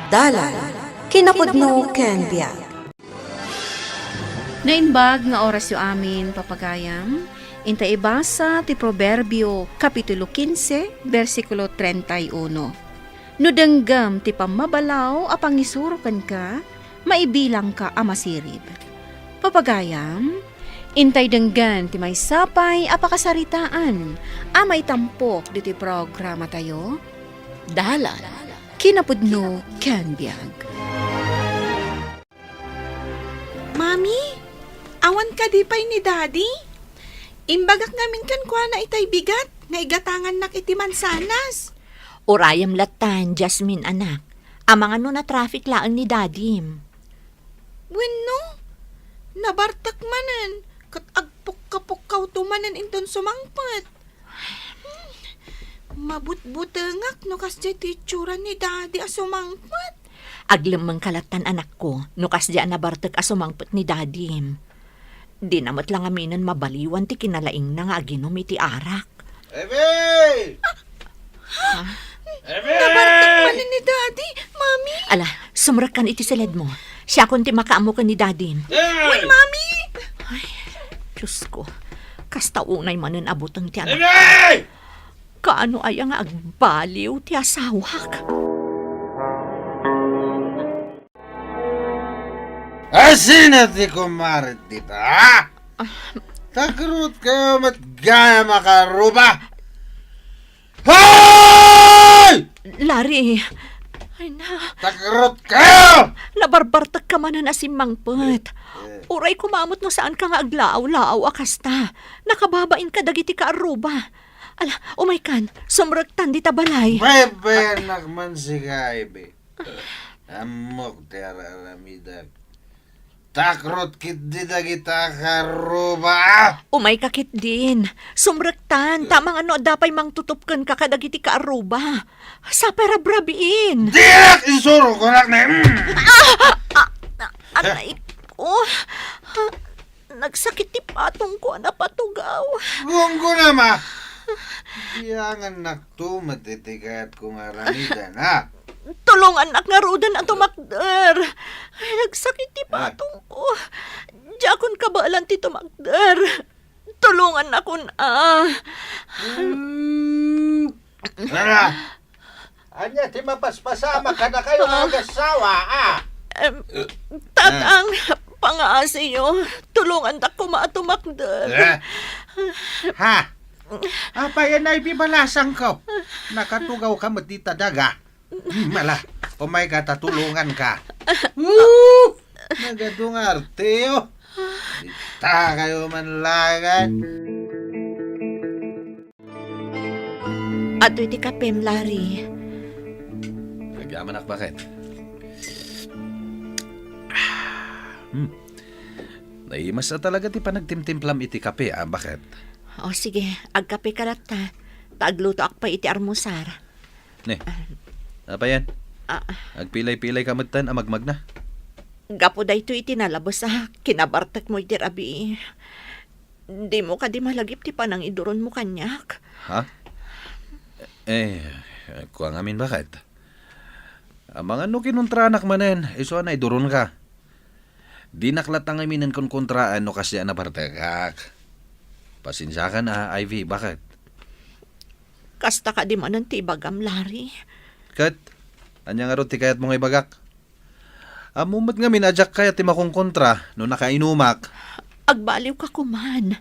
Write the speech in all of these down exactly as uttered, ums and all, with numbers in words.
Dalan, kinapudno ken biag. Naimbag nga orasyo amin, papagayam. Inta ibasa ti Proverbio, Kapitulo kinse, bersikulo treinta y uno. No denggem ti pammabalaw a pangisuro kenka, maibilangka a masirib. Papagayam, intay denggen ti maysa pay a pakasaritaan a maitampok ditoy programatayo. Dalan, kinapudno ken biag. Mami, awan kadi pay ni Daddy? Imbagak ngamin kenkuana itay bigat nga igatangannak iti mansanas. Urayem lattan, Jasmine, anak. Amangan no na-traffic laeng ni Dadim. Wenno, nabartek manen, ket agpukkapukkawto manen inton sumangpet. Hmm, mabutbutengak no kasdiay ti itsura ni Daddy a sumangpet. Aglemmengka lattan, anakko, no kasdiay a nabartek a sumangpet ni Dadim. Dina met la ngaminen mabaliwan ti kinalaingna nga aginom iti arak. Ebi! Ha? Ebi! Nabartek manen ni Daddy, Mami. Ala, sumrekkan iti siledmo. Siakon ti makaammo ken ni Dadim. Ay! Wen, Mami! Ay, Diosko. Kasta unay manen a buteng ti anak. Ebi! Kaano aya nga agbaliw ti asawak? Asino ti kumare dita, ha? Ah. Takrot kayo met gayam a karuba? Hoy! Larry! Ay na. Takrot kayo! Nabarbartek ka manen a simmangpet. Eh, eh. Uray kumamot no saan ka nga aglaaw-laaw a kasta. Nakababain ka dagiti kaarruba. Ala, umaykan, sumrektan dita balay. Baybayanak man sika, Ivy. Ammok ti ar-aramidak. Takrot ketdi dagita karuba. Umayka ketdin. Sumrektan, ta amangan no adda pay mangtutop kenka kadagiti kaarruba. Sapay rabrabiin. Dinak isuro, kunak ne. Mm. Ah! Ah! Ah! Aray ko. Nagsakit ti patongko a napatugaw. Gunggona, ma. Diangannak to met iti kayatko nga aramiden, ha? Tulongannak ngaruden a tumakder. Ay, nagsakit ti patongko. Diakon kabaelan ti tumakder. Tulongannakon, a. Hmm. Tara. Ania ti mapaspasamak kadakayo nga agassawa, a? Em, Tatang, pangaasiyo, tulongandak koma a tumakder. Eh? Ha? Apay, anay bibalasangko? Nakatugawka met dita daga. Hmm, ala, umayka ta tulonganka. Woo! Nagadungarte, oh. Dita kayo man lagan. Adtoy ti kapem, Larry. Agyamanak, baket. Hmm. Naimassa talaga ti panagtimtimplam iti kape, a, baket. O, sige, agkapeka latta. Ta aglutoak pay iti armusar. Ne, apay yan? Ah. Agpilay-pilay ka metten a magmagna. Gapu daytoy iti nalabes a kinabartekmo iti rabii. Dimo kadi malagip ti panangiduronmo kaniak? Ha? Eh, kua ngamin, baket? Amangan no kinontraanak manen, isu a naiduronka. Dinak latta ngaminen konkontraan no kasdiay a nabartekak. Pasensiakan a, Ivy, baket? Kasta kadi manen ti ibagam, Larry. Ket, ania ngarud ti kayatmo nga ibagak? Ammom met ngamin a diak kayat ti makonkontra no nakainumak. Agbaliwka koman.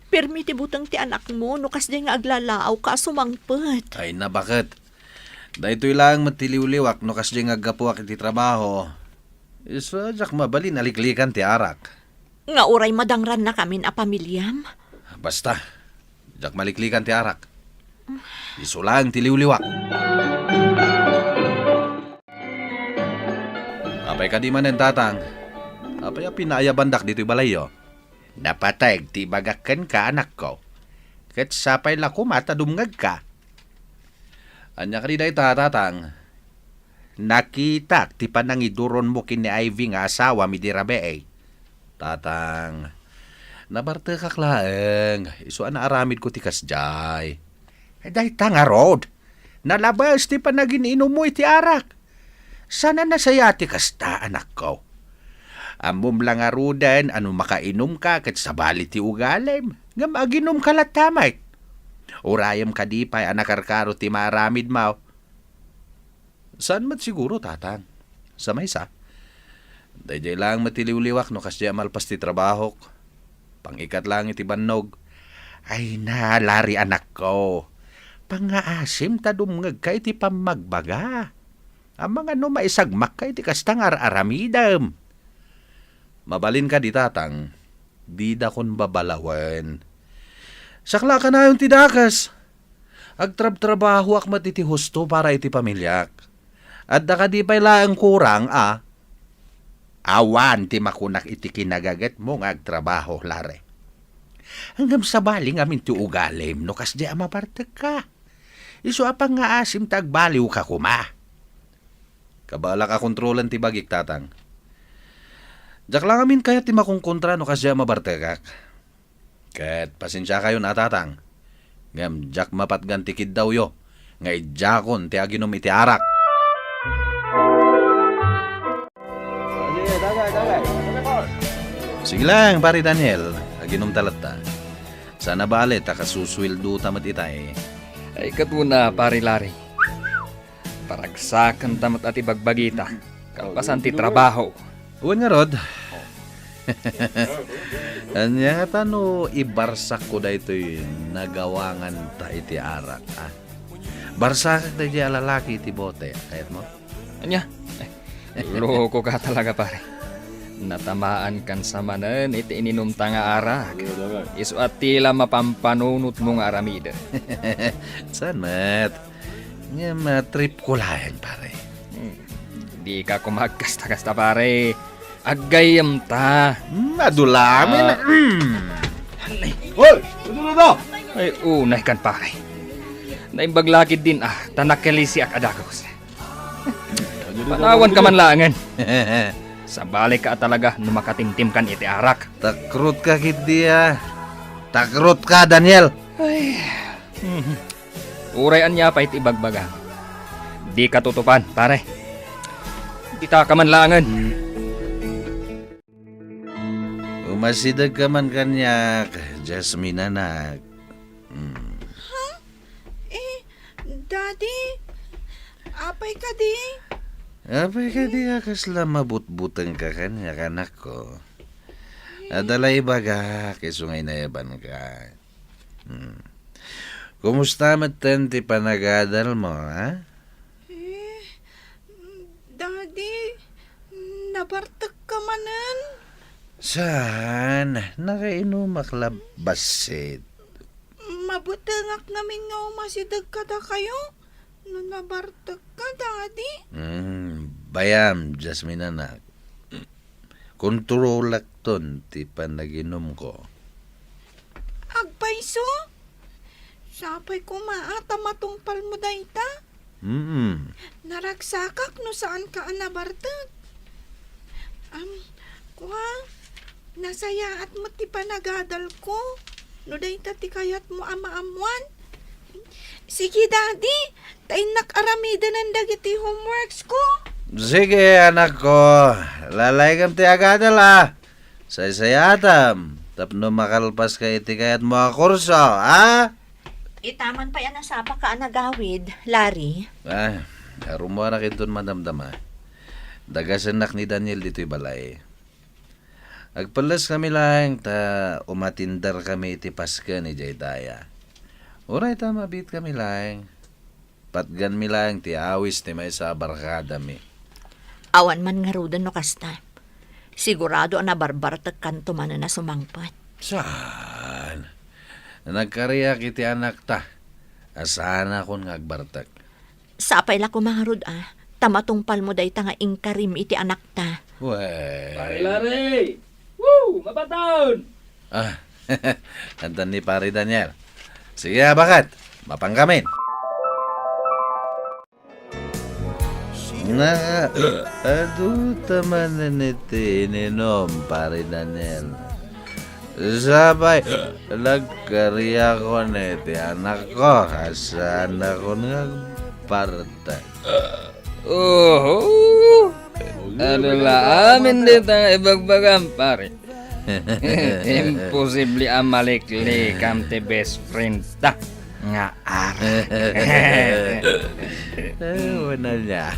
Pirmi ti buteng ti anakmo no kasdiay nga aglalaawka a sumangpet. Ay, na, baket? Daytoy laeng met ti liwliwak no kasdiay nga aggapuak iti trabaho. Isu a diak mabalin a liklikan ti arak. Nga uray madangrannakamin a pamiliam? Basta, diak maliklikan ti arak. Isu laeng ti liwliwak. Apay kadi manen, Tatang? Apay a pinaayabandak ditoy balayyo? Napateg ti ibagak kenka, anakko. Ket sapay la koma ta dumngegka. Ania kadi dayta, Tatang? Nakitak ti panangiduronmo ken ni Ivy nga asawam idi rabii. Tatang, nabartekak laeng, isu a naaramidko ti kasdiay. Dayta ngarud, nalabes ti panagin-inummo iti arak. Saan a nasayaat ti kasta, anakko. Ammom la ngaruden a no makainumka ket sabali ti ugalim, ngem aginumka latta met. Urayem kadi pay a nakarkaro ti maaramidmo. Saan met siguro, Tatang. Sa maysa, daydiay laeng met ti liwliwak no kasdiay a malpas ti trabahok. Pang-ikat laeng iti bannog. Ay na, Larry, anakko. Pangngaasim ta dumngegka iti pammagbaga. Amangan no maisagmakka iti kasta nga ar-aramidem. Mabalin kadi, Tatang, didakon babalawen. Siak la a kanayon ti dakes. Agtrabtrabahoak met iti husto para iti pamiliak. Adda kadi pay laeng kurang a? Awan ti makunak iti kinagigetmo nga agtrabaho, Larry. Ngem sabali ngamin ti ugalim no kasdiay a mabartekka. Isu a pangngaasim ta agbaliwka koma. Kabaelak a kontrolen ti bagik, Tatang. Diak la ngamin kayat ti makonkontra no kasdiay a mabartekak. Ket pasensiakayon a, Tatang, ngem diak mapatgan ti kiddawyo nga idiakon ti aginum iti arak. Sige lang, Pare Daniel, aginumta latta. Saan a bale ta kasusueldota met itay. Ay, ket una, Pare Larry. Paragsakenta met a ti bagbagita, kalpasan ti trabaho. Wen ngarud. Ania ngata no ibarsakko daytoy nagawanganta iti arak, a? Barsakek daydiay a lalaki iti bote, kayatmo? Ania? Lokoka talaga, pare. Natamaankan sa manen iti ininumta nga arak. Isu a ti la mapampanunotmo nga aramiden. Saan met? Ngem, ah, trip ko laeng, pare. Hmm. Dika koma agkasta-kasta, pare. Aggayyemta. Hmm, adu laeng. Ah. Hmm. Ay. Hoy! Adu na da! Ay, unay kan, pare. Naimbag la ketdin, ah, ta nakalisiak a dagus. Panawanka man laengen. Sabali ka talaga no makatimtimkan iti arak. Takrutka ketdi, ah. Takrutka, Daniel. Ay. Mhm. Uray ania pay ti ibagbagam, dika tutupan, pare. Ditaka man laengen. Umasidegka man kaniak, Jasmine anak. Hmm. Ha? Eh, Daddy? Apay kadi? Apay kadi a kasla mabutbutengka kaniak, anakko? Adda la ibagak isu nga inayabanka. Hmm. Kumusta metten ti panagadalmo, ha? Eh, Daddy, nabartekka manen. Saan? Nakainumak la bassit. Mabutengak ngamin nga umasideg kadakayo no nabartekka, Daddy. Hmm, bayam, Jasmine anak. Kontrolakton ti panaginumko. Agpayso? Sapay koma a ta matungpalmo dayta? Mm. Naragsakak no saanka a nabartek. Am, kua, nasayaat met ti panagadalko no dayta ti kayatmo a maammuan. Sige, Daddy, ta innak aramidenen dagiti homeworks ko. Sige, anakko. Lalaygam ti agadal, a. Saysayaatam tapno makalpaska iti kayatmo a kurso, a? Ita man pay a nasapaka a nagawid, Larry. Ah, arumuanak inton madamdama. Dagasennak ni Daniel ditoy balay. Agpelleska mi laeng ta umatinderkami iti pasken idiay daya. Uray ta mabiitkami laeng, patganmi laeng ti awis ti maysa a barkadami. Awan man ngaruden no kasta. Sigurado a nabarbartekkanto manen a sumangpet. Saan? Nagkariak iti anakta a saanakon nga agbartek. Sapay la koma ngarud a, ta matungpalmo dayta nga inkarim iti anakta. Wen. Pare Larry! Woo! Mapataon! Ah, addan ni Pare Daniel. Sige, a, baket. Mapangkamin. Naka-, adu ta manen iti ininum, Pare Daniel. Sapay, nagkariakon iti anakko, a saanakon nga agbartek. Oho, Ano la amin dita nga ibagbagam, pare? Imposible a maliklikam ti best friend ta nga arak. Eh, wala niya.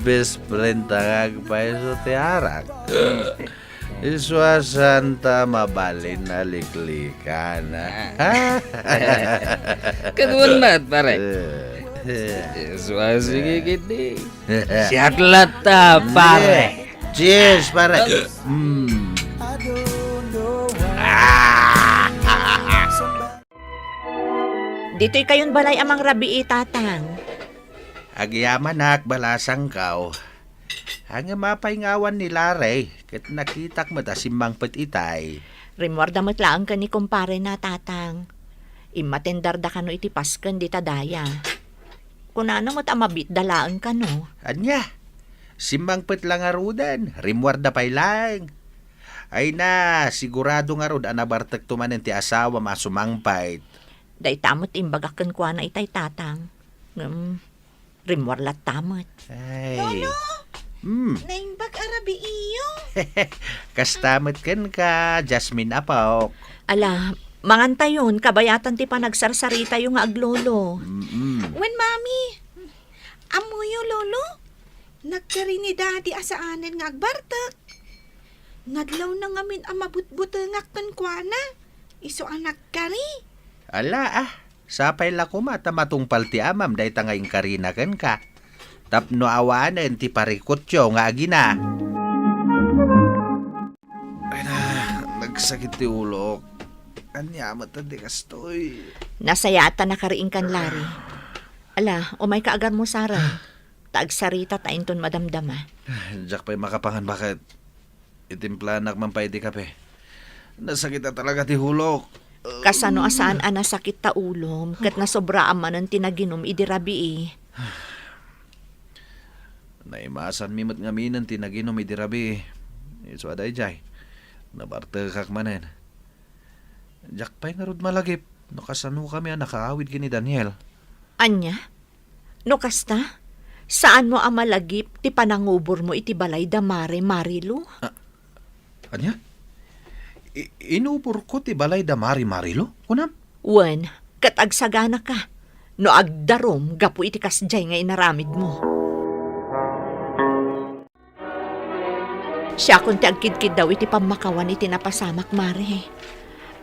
Best friend ta nga agpayso ti arak. Isu a saan ta mabalin a liklikan. Kaduan met, pare. Eh. Isu a sige, kidi. Siak latta, pare. Cheers, pare. Mm. Ditoy kayon balay a mangrabii, Tatang. Agyamanak, balasangkaw. Ngem apay nga awan ni Larry, ket nakitak met a simmangpet itay. Rimmuarda met laeng ken ni kumparena, Tatang. Immatendarda kano iti Pasken dita daya. Kunana met a mabiitda laeng kano. Ania? Simmangpet la ngaruden, rimmuarda pay laeng. Ay na, sigurado ngarud a nabartekto manen ti asawam a sumangpet. Dayta met imbagak kenkuana itay, Tatang. Ngem, rimmuar latta met. Ay. Lolo! Hmm. Naimbag a rabiiyo. Kasta met kenka, Jasmine apok. Ala, mangantayon, kabayatan ti panagsarsaritayo nga aglolo. Mm-mm. Wen, Mami, ammoyo, Lolo? Nagkari ni Daddy a saanen nga agbartek. Nadlawna ngamin a mabutbutengak kenkuana. Isu a nagkari. Ala, ah. Sapay la koma ta matungpal ti amam dayta nga inkarina kenka. Tapno awanen ti parikutyo nga agina. Ay na, nagsakit ti ulok. Ania met ti kastoy? Nasayaat ta nakariingkan, Larry. Ala, umayka agarmusaren. Ta agsarita ta inton madamdama. Diak pay makapangan baket. Itimplanak man pay ti kape. Nasakit a talaga ti ulok. Kasano a saan a nasakit ta ulom, ket nasobraam manen ti naginum idi rabii? Naimasanmi met ngaminen ti naginum idi rabii. Isu a daydiay, nabartekak manen. Diak pay ngarud malagip no kasanokami a nakaawid ken ni Daniel. Ania? No kasta, saanmo a malagip ti panangubormo iti balay da Mare Marilu? Ah, ania? I-, inuborko ti balay da Mare Marilu, kunam? Wen, ket agsaganaka no agdarum gapu iti kasdiay nga inaramidmo. Siakon ti agkidkiddaw iti pammakawan iti napasamak, Mare.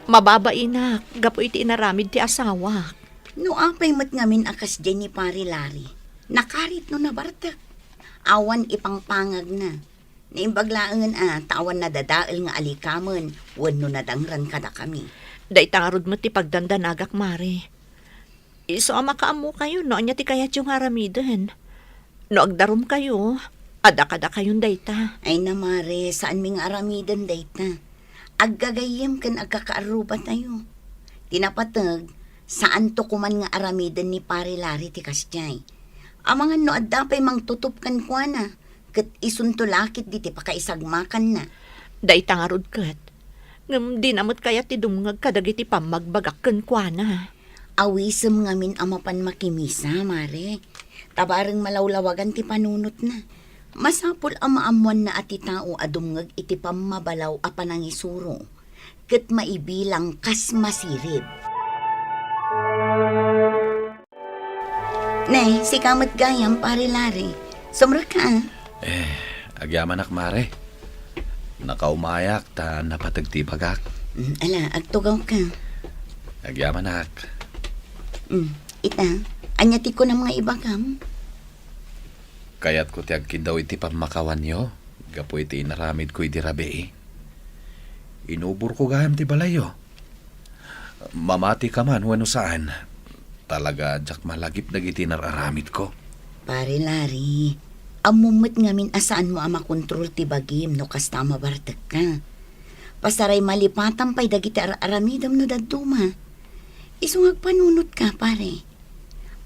Mababainak gapu iti inaramid ti asawak. No apay met ngamin a kasdiay ni Pare Larry, nakarit no nabartek. Awan ipangpangagna. Naimbag laengen a ta awan nadadael nga alikamen wenno nadangran kadakami. Dayta ngarud met ti pagdandanagak, Mare. Isu a makaammokayo no ania ti kayatyo nga aramiden. No agdarumkayo, adda kadakayon dayta. Ay na, Mare, saanmi nga aramiden dayta. Aggagayyem ken agkakaarrubatayo. Ti napateg, saanto koman nga aramiden ni Pare Larry ti kasdiay. Amangan no adda pay mangtutup kenkuana, ket isunto la ketdi ti pakaisagmakanna. Dayta ngarud ket. Ngem dina met kayat ti dumngeg kadagiti pammagbagak kenkuana. Awisem ngamin a mapan makimisa, Mare. Ta bareng malawlawagan ti panunotna. Masapul a maammoanna a ti tao a dumngeg iti pammabalaw a panangisuro ket maibilang kas masirib. Ne, sika met gayam, Pare Larry. Sumrekka, a. Eh, agyamanak, Mare. Nakaumayak ta napateg ti ibagak. Mm, ala, agtugawka. Agyamanak. Mm, ita, ania ti kunam nga ibagam? Kayatko ti agkiddaw iti pammakawanyo gapu iti inaramidko idi rabii. Inuborko gayam ti balayyo. Mamatika man wenno saan, talaga diak malagip dagiti nar-aramidko. Pare Larry, ammom met ngamin a saanmo a makontrol ti bagim no kasta a mabartekka. Pasaray malipatam pay dagiti ar-aramidem no dadduma. Isu nga agpanunotka, pare.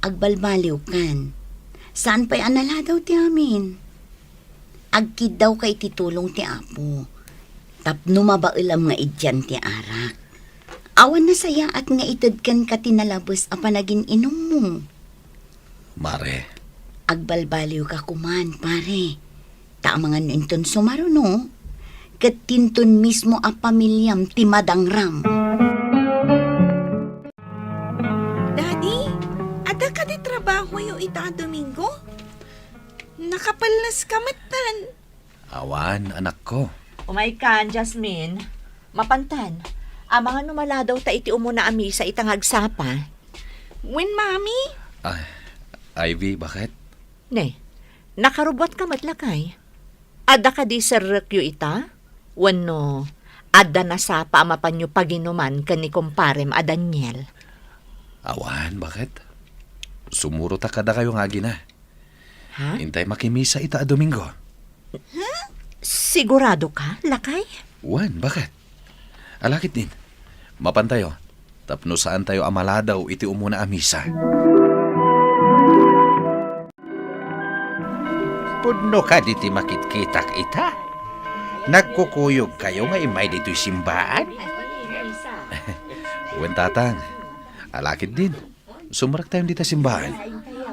Agbalbaliwkan. Saan pay a naladaw ti amin. Agkiddawka iti tulong ti Apo, tapno mabaelam nga idian ti arak. Awan nasayaat nga ited kenka ti nalabes a panagin-inummo. Mare. Agbalbaliwka koman, pare. Ta amangan inton sumaruno, ket tinton mismo a pamiliam ti madangram. Daddy, adda kadi trabahoyo ita a Domingo? Nakapalnas ka metten. Awan, anakko. Umaykan, Jasmine. Mapantan, amangan no maladaw ta iti umuna a misa ita nga agsapa. Wen, Mami? Ah, Ivy, bakit? Ne, nakarubbuat ka met, lakay? Adda kadi serrekyo ita? Wenno, adda nasapa a mapanyo paginuman ken ni kumparem a Daniel? Awan, bakit? Sumurotak kadakayo nga agina. Ha? Intay makimisa ita a Domingo. Sigurado ka, lakay? Wen, bakit? Alakit din. Mapantayo, tapno saantayo a maladaw iti umuna a misa. Pudno kadi ti makitkitak ita? Nagkukuyogkayo nga immay ditoy simbaan? Wen, Tatang. Alakit din. Sumrektayon dita simbaan.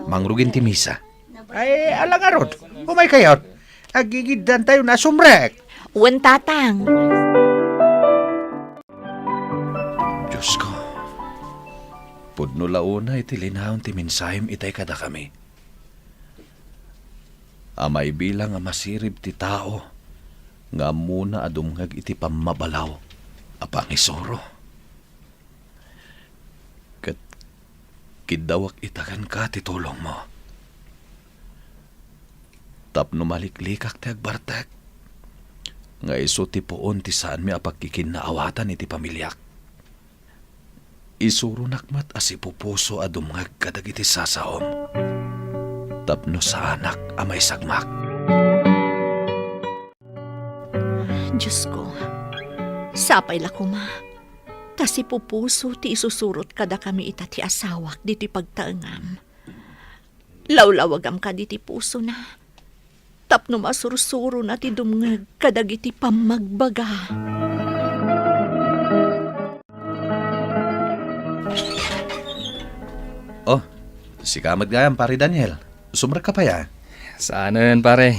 Mangrugin ti misa. Ay, ala ngarud. Umaykayot. Agigiddantayon a sumrek. Wen, Tatang. Diosko, pudno la unay ti linaon ti mensahem itay kadakami. A maibilang a masirib ti tao nga ammona a dumngeg iti pammabalaw a pangisuro. Ket kiddawak ita kenka ti tulongmo. Tapno maliklikak ti agbartek, nga isu ti puon ti saanmi a pagkikinnaawatan iti pamiliak. Isuronak met a sipupuso a dumngeg kadagiti sasaom, tapno saanak a maisagmak. Diosko, sapay la koma, ta sipupuso ti isusurot kadakami ita ti asawak ditoy pagtaengam. Lawlawagam kadi ti pusona, tapno masursurona ti dumngeg kadagiti pammagbaga. Oh, sika met gayam, Pare Daniel. Sumrekka pay, a? Saanen, pare.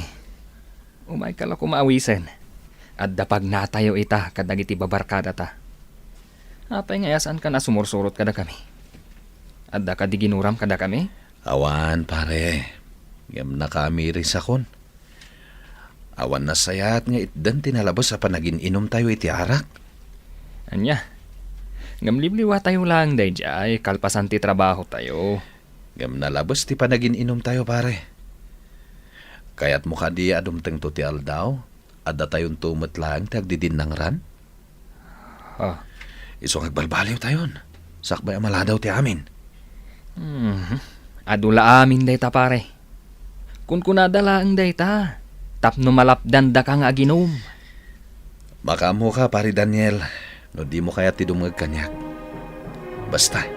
Umayka la koma awisen. Adda pagnatayo ita kadagiti babarkadata. Apay nga saankan a sumursurot kadakami? Adda kadi ginuram kadakami? Awan, pare. Ngem nakaamirisakon. Awan nasayaat nga itdan ti nalabes a panagin-inumtayo iti arak. Ania? Ngem liwliwatayo laeng daydiay kalpasan ti trabahotayo. Ngem nalabes ti panagin-inumtayo, pare. Kayatmo kadi a dumtengto ti aldaw? Addatayonto met laeng ti agdidinnangran? Ah. Isu nga agbalbaliwtayon, sakbay a maladaw ti amin. Hmm. Adu la amin dayta, pare. Kunkunada laeng dayta, tapno malapdandaka nga aginum. Makaammoka, Pare Daniel, no dimo kayat ti dumngeg kaniak. Basta,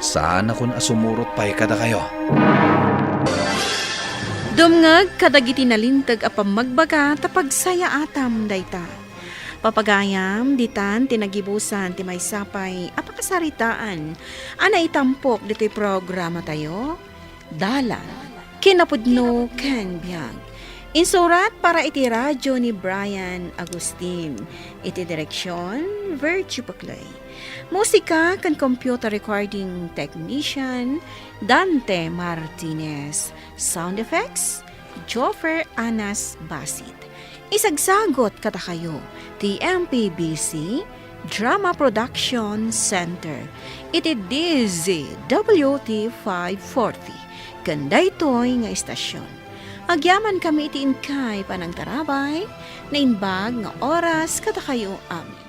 saanakon a sumurot pay kadakayo. Dumngeg kadagiti nalinteg a pammagbaga ta pagsayaatam dayta. Papagayam, ditan ti nagibusan ti maysa pay a pakasaritaan a naitampok ditoy programatayo. Dalan, kinapudno ken biag. Insurat para iti radyo ni Brian Agustin. Iti direksyon, Virgie Paclay. Musika ken computer recording technician, Dante Martinez. Sound effects, Joffer Anas Basit. Isagsagut kadakayo ti M P B C Drama Production Center iti D Z W T five forty ken daytoy nga istasyon. Agyamankami iti inkay panangtarabay, naimbag nga oras kadakayo amin.